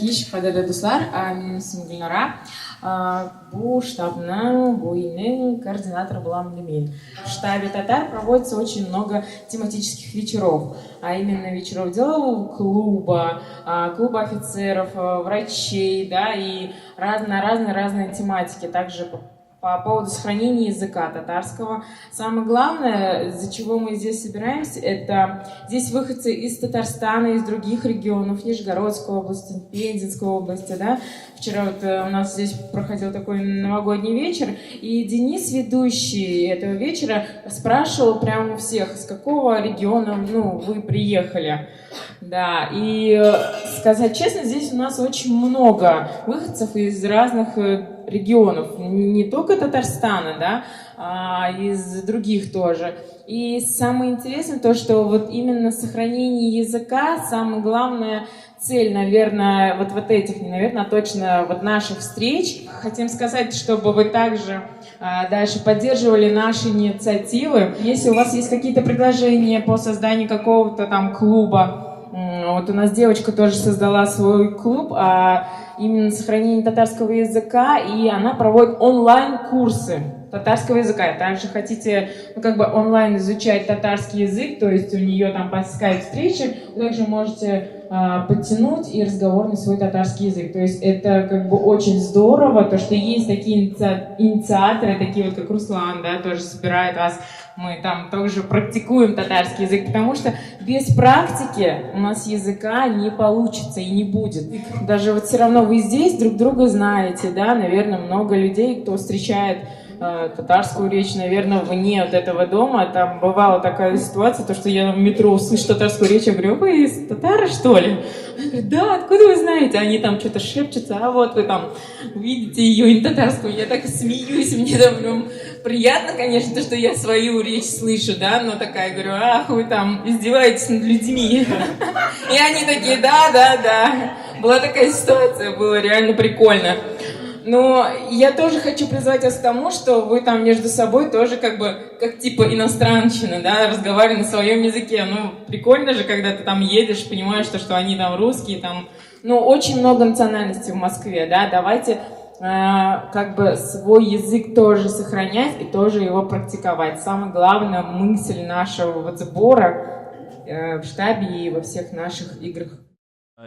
кич, кадерле дуслар. Минем исемем Гөлнара. Бу штабның, бу өйнең координаторы булам инде мин. В штабе татар проводится очень много тематических вечеров, а именно вечеров делового клуба, клуба офицеров, врачей, да, и раз, на разные-разные тематики. Также по поводу сохранения языка татарского. Самое главное, из-за чего мы здесь собираемся, это здесь выходцы из Татарстана, из других регионов, Нижегородской области, Пензенской области, да. Вчера вот у нас здесь проходил такой новогодний вечер, и Денис, ведущий этого вечера, спрашивал прямо у всех, с какого региона, ну, вы приехали. Да, и сказать честно, здесь у нас очень много выходцев из разных регионов, не только Татарстана, да, а из других тоже. И самое интересное то, что вот именно сохранение языка, самая главная цель, наверное, вот этих, не наверное, а точно вот наших встреч. Хотим сказать, чтобы вы также дальше поддерживали наши инициативы. Если у вас есть какие-то предложения по созданию какого-то там клуба, вот у нас девочка тоже создала свой клуб, именно сохранение татарского языка, и она проводит онлайн-курсы татарского языка. Также хотите, ну, как бы онлайн изучать татарский язык, то есть у нее там по скайп-встрече, вы также можете подтянуть и разговорный свой татарский язык. То есть это как бы очень здорово, то, что есть такие инициаторы, такие вот как Руслан, да, тоже собирает вас. Мы там тоже практикуем татарский язык, потому что без практики у нас языка не получится и не будет. Даже вот все равно вы здесь друг друга знаете, да, наверное, много людей, кто встречает татарскую речь, наверное, вне вот этого дома. Там бывала такая ситуация, то, что я в метро услышу татарскую речь, я говорю, вы из татары, что ли? Она говорит, да, откуда вы знаете? Они там что-то шепчутся, а вот вы там видите ее татарскую. Я так смеюсь, мне там прям приятно, конечно, то, что я свою речь слышу, да, но такая, говорю, ах, вы там издеваетесь над людьми. И они такие, да, да, да. Была такая ситуация, было реально прикольно. Но я тоже хочу призвать вас к тому, что вы там между собой тоже как бы, как типа иностранщина, да, разговаривали на своем языке. Ну, прикольно же, когда ты там едешь, понимаешь, что они там русские, там, ну, очень много национальностей в Москве, да, давайте как бы свой язык тоже сохранять и тоже его практиковать. Самая главная мысль нашего вот сбора в штабе и во всех наших играх.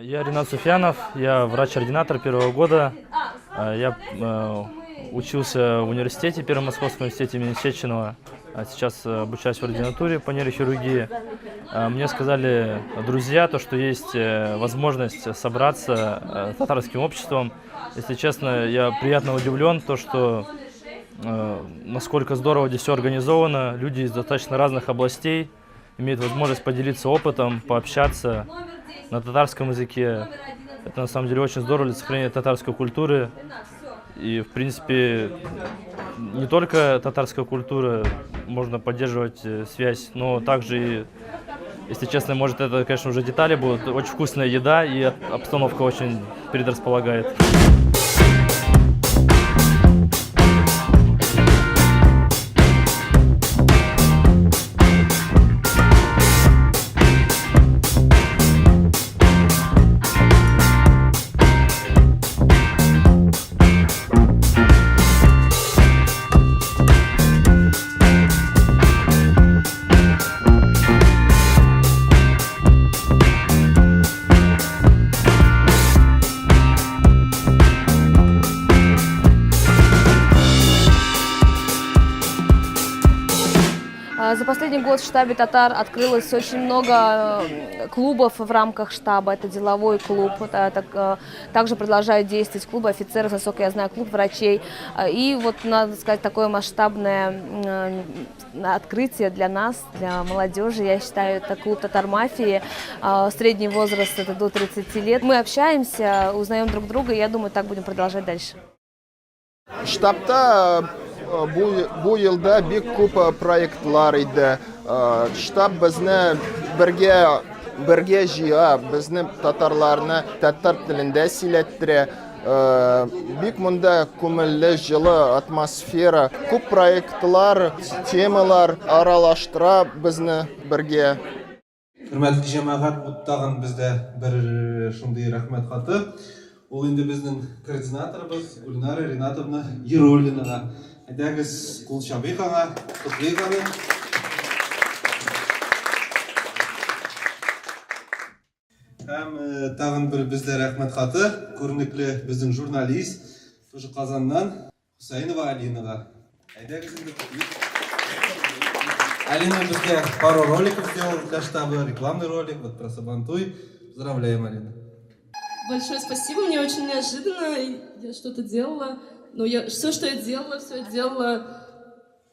Я Ринат Суфьянов, я врач-ординатор первого года. Я учился в университете, Первом Московском университете имени Сеченова. Сейчас обучаюсь в ординатуре по нейрохирургии. Мне сказали друзья, то, что есть возможность собраться татарским обществом. Если честно, я приятно удивлен, то, что насколько здорово здесь все организовано. Люди из достаточно разных областей имеют возможность поделиться опытом, пообщаться на татарском языке. Это на самом деле очень здорово для сохранения татарской культуры. И, в принципе, не только татарская культура, можно поддерживать связь, но также, и, если честно, может, это, конечно, уже детали будут. Очень вкусная еда и обстановка очень предрасполагает. За последний год в штабе татар открылось очень много клубов в рамках штаба. Это деловой клуб, также продолжают действовать клубы офицеров, насколько я знаю, клуб врачей. И вот, надо сказать, такое масштабное открытие для нас, для молодежи, я считаю, это клуб татар мафии. Средний возраст это до 30 лет. Мы общаемся, узнаем друг друга, и я думаю, так будем продолжать дальше. Штабта бу елда бик күп проектлар иде. Штаб безне бергә җыя, безне татарларны татар телендә сөйләттерә. Бик монда күңелле, җылы атмосфера. Күп проектлар, темалар аралаштыра безне бергә. Хөрмәтле җәмәгать, бу тагын бездә бер шундый рәхмәт хаты. Ул инде безнең координаторыбыз Гөлнара Ринатовна Яруллинага. Әйдәгез, кул чабыйк аңа, котлыйк аны. Һәм э, тагын бер бездә рәхмәт хаты, күренекле безнең журналист, тоже Казаннан, Хусаинова Алинага. Әйдәгез инде котлыйк. Алина безгә пару роликов сделала для штаба, рекламный ролик, вот про Сабантуй. Поздравляем, Алина. Большое спасибо, мне очень неожиданно, я что-то делала, но я, все, что я делала, все я делала,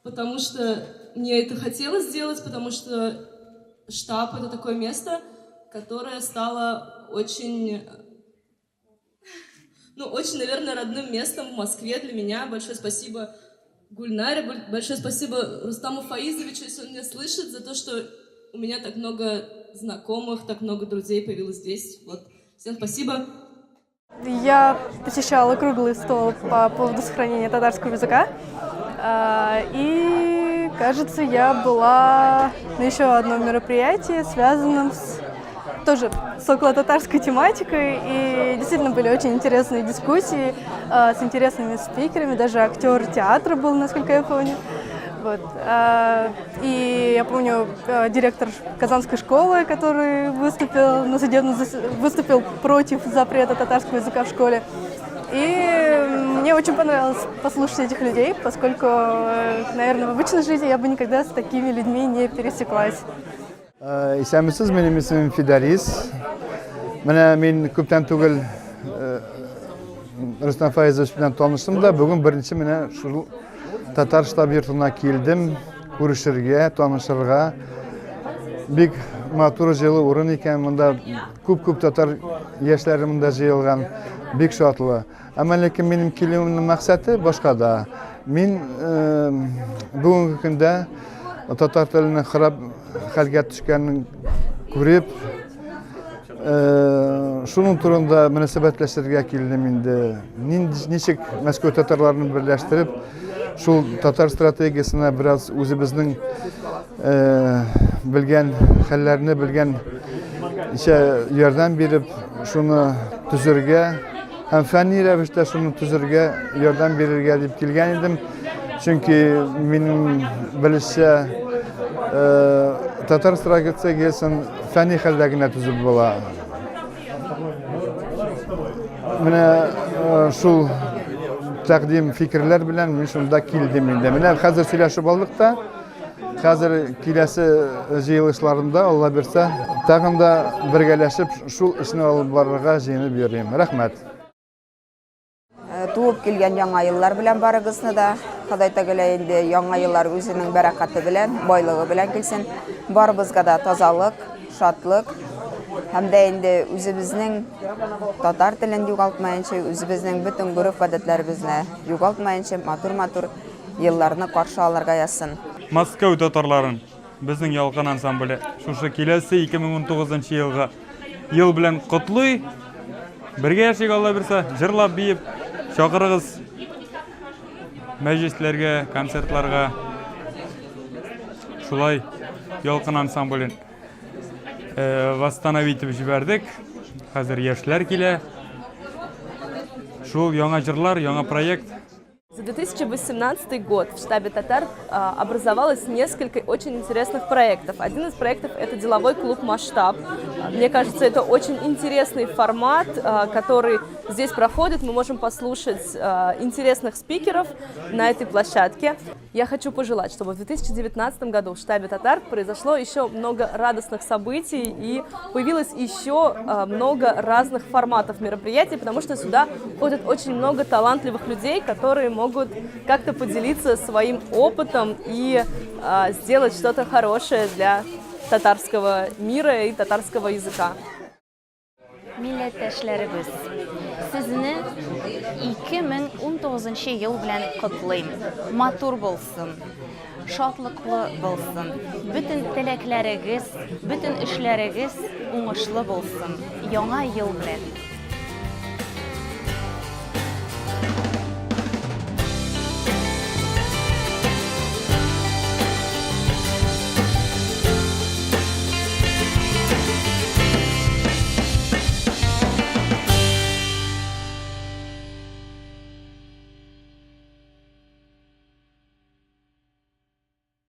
потому что мне это хотелось сделать, потому что штаб — это такое место, которое стало очень, ну, очень, наверное, родным местом в Москве для меня. Большое спасибо Гульнаре, большое спасибо Рустаму Фаизовичу, если он меня слышит, за то, что у меня так много знакомых, так много друзей появилось здесь. Вот. Всем спасибо. Я посещала круглый стол по поводу сохранения татарского языка. И, кажется, я была на еще одном мероприятии, связанном с тоже с околотатарской тематикой. И действительно были очень интересные дискуссии с интересными спикерами. Даже актер театра был, насколько я помню. Вот. И я помню директор Казанской школы, который выступил на судебном выступил против запрета татарского языка в школе. И мне очень понравилось послушать этих людей, поскольку, наверное, в обычной жизни я бы никогда с такими людьми не пересеклась. Исәнмесез, минем исемем Фидарис. Менә мин күптән түгел Рөстәм Фаизович белән таныштым да, бүген беренче менә шул татар штаб йортына килдем, күрешергә, танышырга. Бик матур җылы урын икән, монда күп-күп татар яшьләре монда җыелган, бик шатлы. Әмма ләкин минем килүемнең максаты башкада. Мин бүгенге көндә татар теленең харап хәлгә төшкәнен күреп, шуның турында мөнәсәбәтләшергә килдем инде. Ничек Мәскәү татарларын берләштереп, шул татар стратегиясенә бераз үзебезнең белгән хәлләрне белгән ярдәм биреп, шуны төзергә һәм фәнни рәвештә шуны төзергә ярдәм бирергә дип килгән идем. Чөнки минем белешчә татар стратегиясен фәнни хәлдә генә төзеп була. Менә шул тәкъдим фикерләр белән мин шунда килдем инде. Менә хәзер сөйләшеп алдык та, хәзер киләсе җыелышларында, Алла бирсә, тагын да бергәләшеп шул эшне алып барырга җыенып йөрим. Рәхмәт. Туып килгән яңа еллар белән барыгызны да. Ходай Тәгалә инде яңа еллар үзенең бәрәкәте белән, байлыгы белән килсен. Барыбызга да тазалык, шатлык һәм дә инде үзебезнең татар телен югалтмаенча, үзебезнең бөтен гореф-гадәтләребезне югалтмаенча матур-матур елларны каршы алырга язсын. Мәскәү татарларын безнең Ялкын ансамбле шушы киләсе 2019 елгы ел белән котлый. Бергә яшик, Алла бирсә, җырлап, биеп, чакырыгыз мәҗлесләргә, концертларга. Шулай Ялкын ансамблен восстановить итеп җибәрдек. Хәзер яшьләр килә. Шул яңа җырлар, яңа проект. За 2018 год в штабе татар образовалось несколько очень интересных проектов. Один из проектов – это деловой клуб «Масштаб». Мне кажется, это очень интересный формат, который здесь проходит. Мы можем послушать интересных спикеров на этой площадке. Я хочу пожелать, чтобы в 2019 году в штабе татар произошло еще много радостных событий и появилось еще много разных форматов мероприятий, потому что сюда ходят очень много талантливых людей, которые могут как-то поделиться своим опытом и сделать что-то хорошее для татарского мира и татарского языка. Милләттәшләребез, сезне 2019 ел белән котлыйм. Матур булсын, шатлыклы булсын. Бөтен теләкләрегез, бөтен эшләрегез уңышлы булсын. Яңа ел белән!